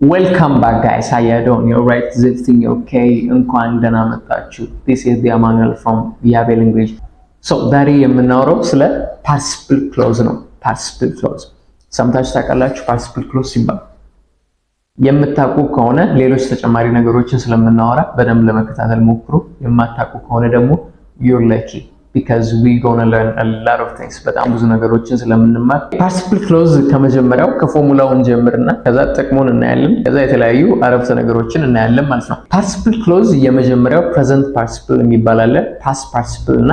Welcome back, guys. How you doing? You alright? Is everything okay? እንኳን ደህና መጣችሁ። This is the Emmanuel from Yabel English. So ዛሬ የምናወራው ስለ participle clause ነው። Participle clause ሰምታችሁ ታውቃላችሁ? Participle clause ሲባል የምታውቁ ከሆነ ሌሎች ተጨማሪ ነገሮችን ስለምናወራ በደንብ ለመከታተል ሞክሩ። የማታውቁ ከሆነ ደግሞ you're lucky because we gonna learn a lot of things፣ በጣም ብዙ ነገሮችን ስለምንማር። Participle clause ከመጀመሪያው ከፎርሙላው እንጀምርና ከዛ ጥቅሙን እናያለን። ከዛ የተለያዩ አረፍተ ነገሮችን እናያለን ማለት ነው። Participle clause የመጀመሪያው present participle የሚባል አለ፣ past participle እና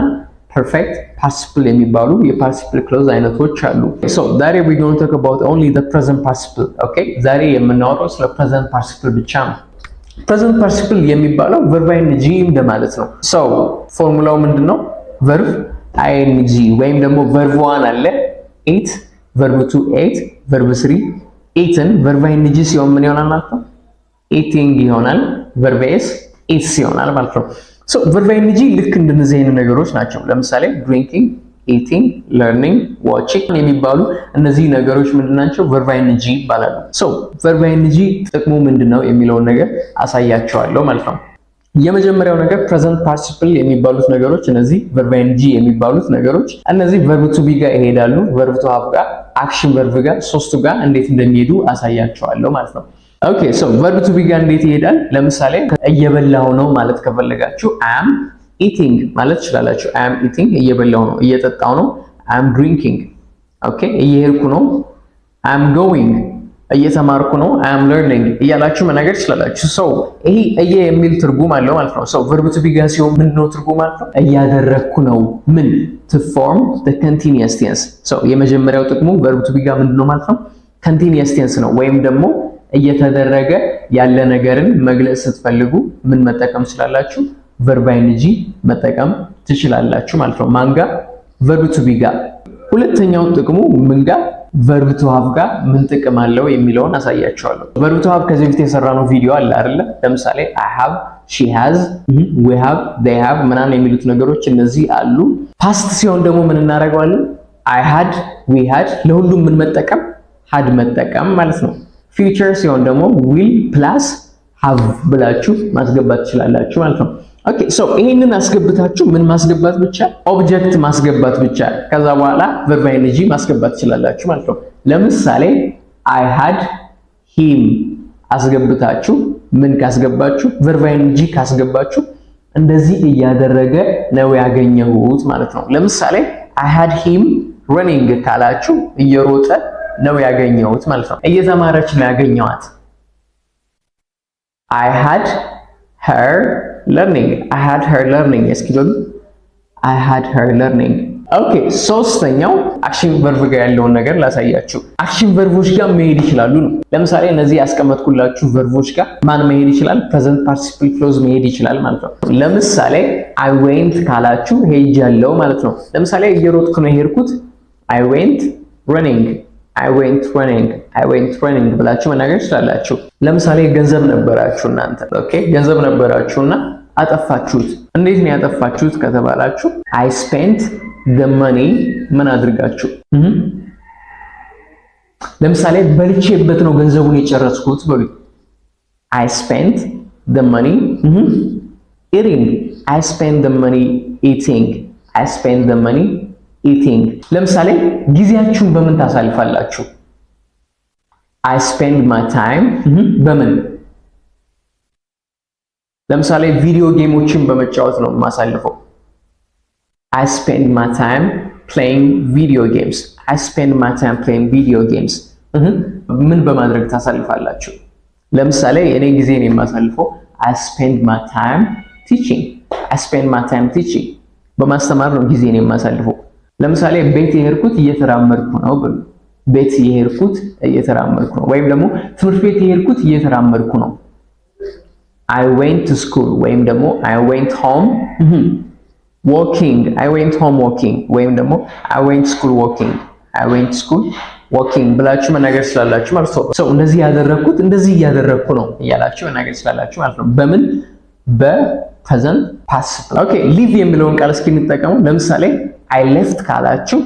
perfect participle የሚባሉ የ participle clause አይነቶች አሉ። So ዛሬ we gonna talk about only the present participle, okay። ዛሬ የምናወራው ስለ present participle ብቻ ነው። Present participle የሚባለው verb ing እንደማለት ነው። So formula ው ምንድነው? Verb ing ወይም ደግሞ verb one አለ eat፣ verb two ate፣ verb three eaten። Verb ing ሲሆን ምን ይሆናል ማለት ነው? Eating ይሆናል። Verb s eats ይሆናል ማለት ነው። So verb ing ልክ እንደነዚህ አይነት ነገሮች ናቸው። ለምሳሌ drinking፣ eating፣ learning፣ watching የሚባሉ እነዚህ ነገሮች ምንድናቸው? Verb ing ይባላሉ። So verb ing ጥቅሙ ምንድነው የሚለውን ነገር አሳያችኋለሁ ማለት ነው። የመጀመሪያው ነገር present participle የሚባሉት ነገሮች፣ እነዚህ verb ing የሚባሉት ነገሮች እነዚህ verb to be ጋር ይሄዳሉ፣ verb to have ጋር፣ action verb ጋር፣ ሶስቱ ጋር እንዴት እንደሚሄዱ አሳያችኋለሁ ማለት ነው። Okay, so verb to be ጋር እንዴት ይሄዳል? ለምሳሌ እየበላሁ ነው ማለት ከፈለጋችሁ am eating ማለት ትችላላችሁ። Am eating፣ እየበላሁ ነው። እየጠጣሁ ነው፣ am drinking። Okay፣ እየሄድኩ ነው፣ am going። እየተማርኩ ነው፣ am learning እያላችሁ መናገር ትችላላችሁ። So ይሄ እየ የሚል ትርጉም አለው ማለት ነው። So verb to be ጋር ሲሆን ምንድነው ትርጉም ማለት ነው? እያደረግኩ ነው። ምን? To form the continuous tense። So የመጀመሪያው ጥቅሙ verb to be ጋር ምንድነው ማለት ነው? Continuous tense ነው፣ ወይም ደግሞ እየተደረገ ያለ ነገርን መግለጽ ስትፈልጉ ምን መጠቀም ትችላላችሁ? Verb ing መጠቀም ትችላላችሁ ማለት ነው። ማን ጋር? Verb to be ጋር። ሁለተኛው ጥቅሙ ምን ጋር? Verb to have ጋር ምን ጥቅም አለው የሚለውን አሳያችኋለሁ። Verb to have ከዚህ በፊት የሰራነው ቪዲዮ አለ አይደለ? ለምሳሌ I have፣ she has፣ we have፣ they have ምናምን የሚሉት ነገሮች እነዚህ አሉ። Past ሲሆን ደግሞ ምን እናደርገዋለን? I had፣ we had፣ ለሁሉም ምን መጠቀም? Had መጠቀም ማለት ነው። Future ሲሆን ደግሞ will plus have ብላችሁ ማስገባት ትችላላችሁ ማለት ነው። Okay, so ይሄንን አስገብታችሁ ምን ማስገባት ብቻ? Object ማስገባት ብቻ። ከዛ በኋላ verb ing ማስገባት ትችላላችሁ ማለት ነው። ለምሳሌ I had him አስገብታችሁ ምን ካስገባችሁ? Verb ing ካስገባችሁ እንደዚህ እያደረገ ነው ያገኘሁት ማለት ነው። ለምሳሌ I had him running ካላችሁ እየሮጠ ነው ያገኘሁት ማለት ነው። እየተማረች ነው ያገኘኋት። I had her learning. I had her learning። እስኪ በሉ፣ I had her learning። Okay፣ ሶስተኛው action verb ጋር ያለውን ነገር ላሳያችሁ። Action verb ኦች ጋር መሄድ ይችላሉ ነው። ለምሳሌ እነዚህ ያስቀመጥኩላችሁ verb ኦች ጋር ማን መሄድ ይችላል? Present participle clause መሄድ ይችላል ማለት ነው። ለምሳሌ I went ካላችሁ ሄጃለሁ ማለት ነው። ለምሳሌ እየሮጥኩ ነው የሄድኩት፣ I went running፣ I went running፣ I went running ብላችሁ መናገር ትችላላችሁ። ለምሳሌ ገንዘብ ነበራችሁ እናንተ፣ okay፣ ገንዘብ ነበራችሁና አጠፋችሁት። እንዴት ነው ያጠፋችሁት ከተባላችሁ I spent the money ምን አድርጋችሁ? ለምሳሌ በልቼበት ነው ገንዘቡን የጨረስኩት በሉ። I spent the money eating። I spent the money eating። I spent the money eating። ለምሳሌ ጊዜያችሁን በምን ታሳልፋላችሁ? I spend my time በምን? ለምሳሌ video game ኦችን በመጫወት ነው የማሳልፈው። I spend my time playing video games። I spend my time playing video games። ምን በማድረግ ታሳልፋላችሁ? ለምሳሌ እኔ ጊዜን የማሳልፈው I spend my time teaching። I spend my time teaching፣ በማስተማር ነው ጊዜን የማሳልፈው። ለምሳሌ ቤት የሄድኩት እየተራመድኩ ነው በሉ። ቤት የሄድኩት እየተራመድኩ ነው፣ ወይም ደግሞ ትምህርት ቤት የሄድኩት እየተራመድኩ ነው። I went to school ወይም ደግሞ I went home walking። I went home walking ወይም ደግሞ I went school walking። I went school walking ብላችሁ መናገር ትችላላችሁ ማለት ነው። So እንደዚህ ያደረግኩት፣ እንደዚህ እያደረግኩ ነው እያላችሁ መናገር ትችላላችሁ ማለት ነው። በምን? በ present participle። Okay፣ leave የሚለውን ቃል እስኪ እንጠቀመው። ለምሳሌ I left ካላችሁ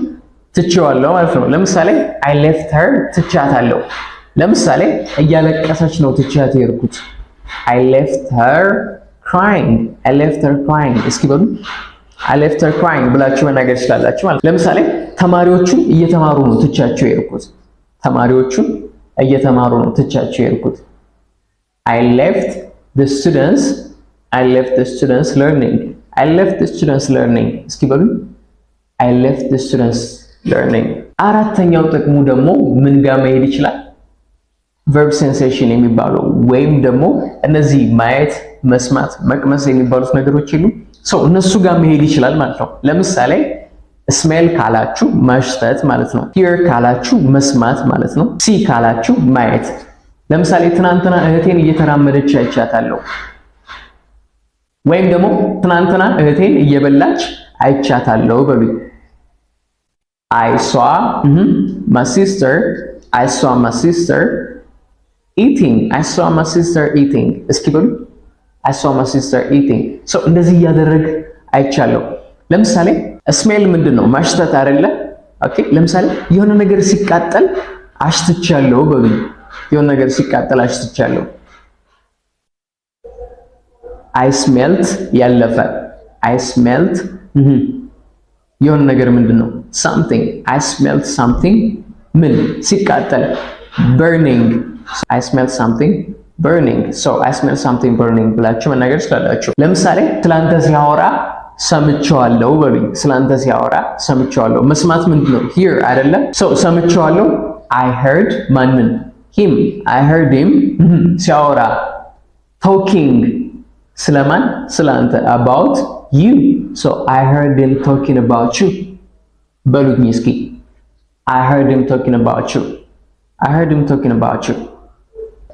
ትቼዋለሁ ማለት ነው። ለምሳሌ I left her፣ ትቻታለሁ። ለምሳሌ እያለቀሰች ነው ትቻት የሄድኩት። I left her crying. I left her crying። እስኪ በሉ፣ "I left her crying" ብላችሁ መናገር ትችላላችሁ ማለት። ለምሳሌ ተማሪዎቹን እየተማሩ ነው ትቻቸው የሄድኩት። ተማሪዎቹን እየተማሩ ነው ትቻቸው የሄድኩት። I left the students, I left the students learning. I left the students learning። እስኪ በሉ፣ "I left the students learning።" አራተኛው ጥቅሙ ደግሞ ምን ጋር መሄድ ይችላል? Verb sensation የሚባለው ወይም ደግሞ እነዚህ ማየት፣ መስማት፣ መቅመስ የሚባሉት ነገሮች የሉ፣ so እነሱ ጋር መሄድ ይችላል ማለት ነው። ለምሳሌ smell ካላችሁ ማሽተት ማለት ነው። Hear ካላችሁ መስማት ማለት ነው። See ካላችሁ ማየት። ለምሳሌ ትናንትና እህቴን እየተራመደች አይቻታለሁ፣ ወይም ደግሞ ትናንትና እህቴን እየበላች አይቻታለሁ በሉኝ። I saw my sister, I saw my sister eating. I saw my sister eating። እስኪ በሉ፣ "I saw my sister eating።" So እንደዚህ እያደረገች አይቻለሁ። ለምሳሌ smell ምንድን ነው? ማሽተት አይደለ? Okay። ለምሳሌ የሆነ ነገር ሲቃጠል አሽትቻለሁ በሉኝ። የሆነ ነገር ሲቃጠል አሽትቻለሁ። I smelt ያለፈ፣ I smelt የሆነ ነገር ምንድን ነው? Something. I smelt something ምን ሲቃጠል? Burning. I smelt something burning. So "I smell something burning" ብላችሁ መናገር ትችላላችሁ። ለምሳሌ ስላንተ ሲያወራ ሰምቼዋለሁ በሉኝ። ስላንተ ሲያወራ ሰምቼዋለሁ። መስማት ምንድን ነው? Hear አይደለ? So ሰምቼዋለሁ፣ I heard ማንን? Him. I heard him ሲያወራ፣ talking ስለማን? ስለአንተ፣ about you. So "I heard him talking about you" በሉኝ እስኪ። "I heard him talking about you. I heard him talking about you።"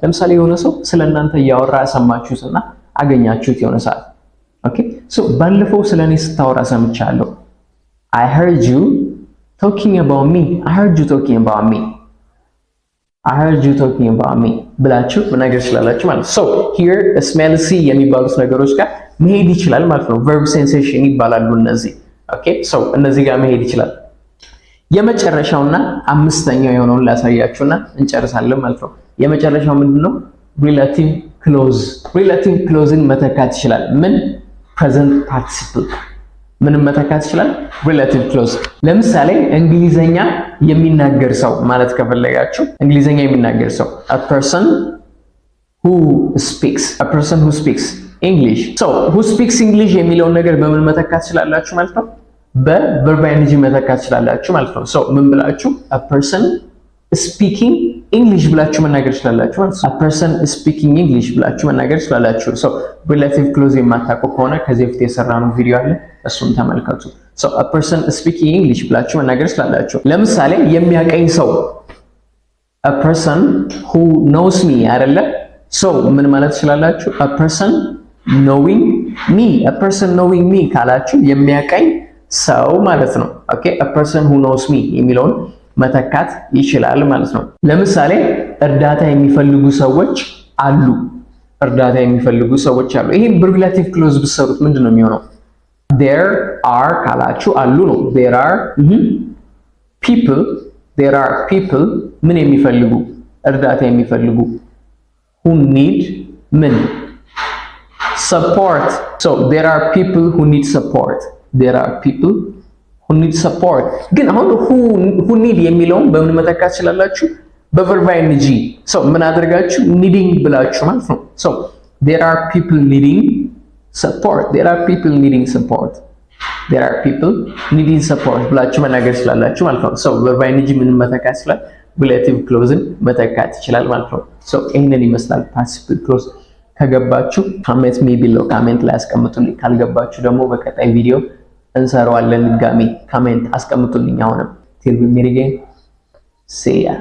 ለምሳሌ የሆነ ሰው ስለ እናንተ እያወራ ሰማችሁትና አገኛችሁት የሆነ ሰዓት። Okay, so ባለፈው ስለ እኔ ስታወራ ሰምቻለሁ። I heard you talking about me. I heard you talking about me. I heard you talking about me ብላችሁ መናገር ትችላላችሁ ማለት ነው። So hear, smell, see የሚባሉት ነገሮች ጋር መሄድ ይችላል ማለት ነው። Verb sensation ይባላሉ እነዚህ። Okay, so እነዚህ ጋር መሄድ ይችላል። የመጨረሻውና አምስተኛው የሆነውን ላሳያችሁና እንጨርሳለን ማለት ነው። የመጨረሻው ምንድነው? Relative clause። Relative clause ን መተካት ይችላል። ምን? Present participle። ምንም መተካት ይችላል? Relative clause። ለምሳሌ እንግሊዘኛ የሚናገር ሰው ማለት ከፈለጋችሁ፣ እንግሊዘኛ የሚናገር ሰው፣ a person who speaks, a person who speaks English. So who speaks English የሚለውን ነገር በምን መተካት ትችላላችሁ ማለት ነው? በ verb ing መተካት ትችላላችሁ ማለት ነው። So ምን ብላችሁ? "A person speaking English" ብላችሁ መናገር ትችላላችሁ ማለት ነው። "A person speaking English" ብላችሁ መናገር ትችላላችሁ። So relative clause የማታውቁ ከሆነ ከዚህ በፊት የሰራነው ቪዲዮ አለ፣ እሱን ተመልከቱ። So "a person speaking English" ብላችሁ መናገር ትችላላችሁ። ለምሳሌ የሚያቀኝ ሰው፣ a person who knows me አይደለ? So ምን ማለት ትችላላችሁ? "A person knowing me." "A person knowing me" ካላችሁ የሚያቀኝ ሰው ማለት ነው። Okay, "a person who knows me" የሚለውን መተካት ይችላል ማለት ነው። ለምሳሌ እርዳታ የሚፈልጉ ሰዎች አሉ። እርዳታ የሚፈልጉ ሰዎች አሉ። ይሄን በ relative clause ብትሰሩት ምንድን ነው የሚሆነው? There are ካላችሁ አሉ ነው። There are people, there are people ምን የሚፈልጉ? እርዳታ የሚፈልጉ፣ who need ምን? Support. So there are people who need support. There are people who need support። ግን አሁን who need የሚለውን በምን መተካት ትችላላችሁ? በ verb ing። So ምን አድርጋችሁ? Needing ብላችሁ ማለት ነው። So there are people needing support. There are people needing support. There are people needing support ብላችሁ መናገር ትችላላችሁ ማለት ነው። So verb ing ምን መተካት ይችላል? Relative clause ን መተካት ይችላል ማለት ነው። So ይህንን ይመስላል participle clause። ከገባችሁ comment me below፣ comment ላይ አስቀምጡልኝ። ካልገባችሁ ደግሞ በቀጣይ ቪዲዮ እንሰራዋለን ድጋሚ። Comment አስቀምጡልኝ። አሁንም till we meet again, see ya.